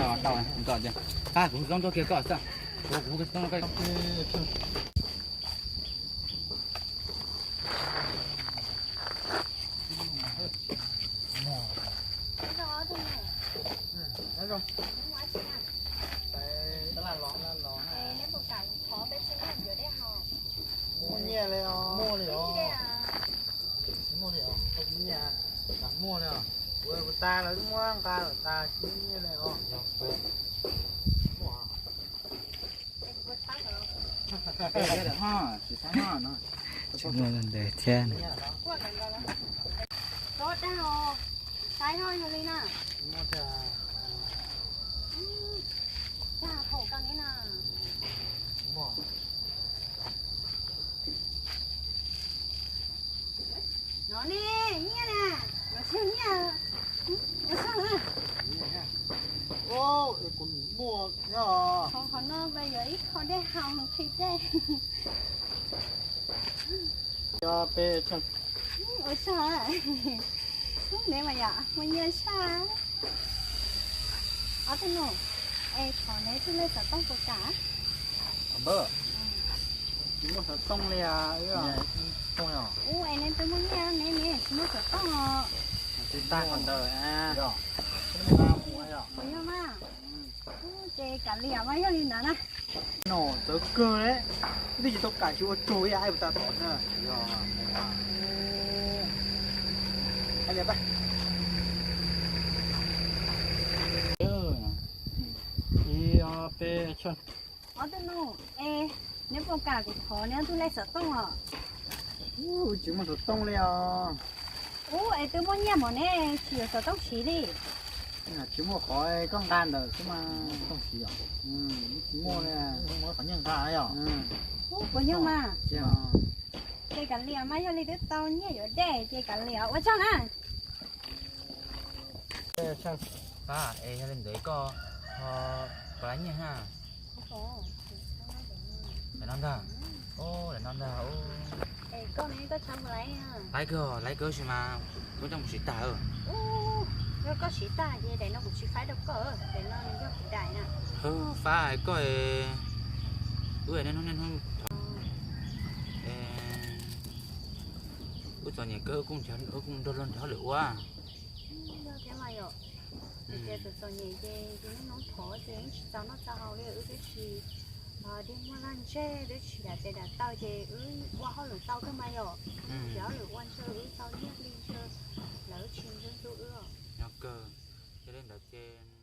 Tau, tau, tau. Kuv zoo nrog kiag koj xwb. Kuv, kuv zoo nrog koj. Muaj nyiaj li os. Muaj li os. Tsis muaj li os, tsis muaj li os. Kuv tas lawv muab nqa lawm tas, tsis muaj nyiaj li os. Tsis muaj li ntawd thiab. Tsob dag os, saib ho yog li na. Dag thaum koj ne na. No ne, nyiaj na, no tsis nyiaj, ua tsaug na. Qhov, qhov no mas yog ib qho dej haus qhis dej. Ua tsaug, hnub neb mas yom muaj nyiaj saj. Ob tug nus, es thov neb tus lej xov tooj puas kam? Tsis muaj xov tooj li. Ub, es neb twb muaj nyiaj ne, neb tsis muaj xov tooj os. Tsis tag qhov ntawd. Puas yog mas? Ces kav liam mas yog li ntawd na. No txawv kawg le, twb tsis tau kam tsis ua tsaug ib yam puas tas tom na. Ob tug nus, es neb puas kam kuv thov neb tus lej xov tooj os? Tsis muaj xov tooj li os. Ub, es twb muaj nyiaj mas neb tsis yuav xov tooj siv li? Tsis muaj, qhov koj nqa ntawd xwb mas. Xov tooj siv os? Tsis muaj li. Qhov nyiaj nqa yom. Ub, puas yog mas? Ces kav liam mas, yog li twb tau nyiaj yuav dej ces kav liam, ua tsaug na. Pab, es yog li ntawd koj ho puas laib nyiaj na? Lawm no ntag. Lawm no ntag. Laib kawg, laib kawg sis mas kuv coj mus siv tag. Yog koj siv tag ces daim no kuv tsis faib rau koj, daim no nws yog kuv daim na. Fab, koj wb niaj hnub niaj hnub thov, wb txom nyem kawg, wb kuj nrog luag nrog lwm ua. Yog thiab mas yom, tias txom txom nyem ces niaj hnub thov ces yeej tsis txaus noj txaus haus li, wb twb tsis dig muag laj ntseg, twb tsis dam tes dam taw ces wb ua hauj lwm tau kawg mas yom. Cov lwm ua ntshe wb tau nyiaj li ntshe lawv tsis ntxub wb os. Nyob kawg, yog li ntawd ces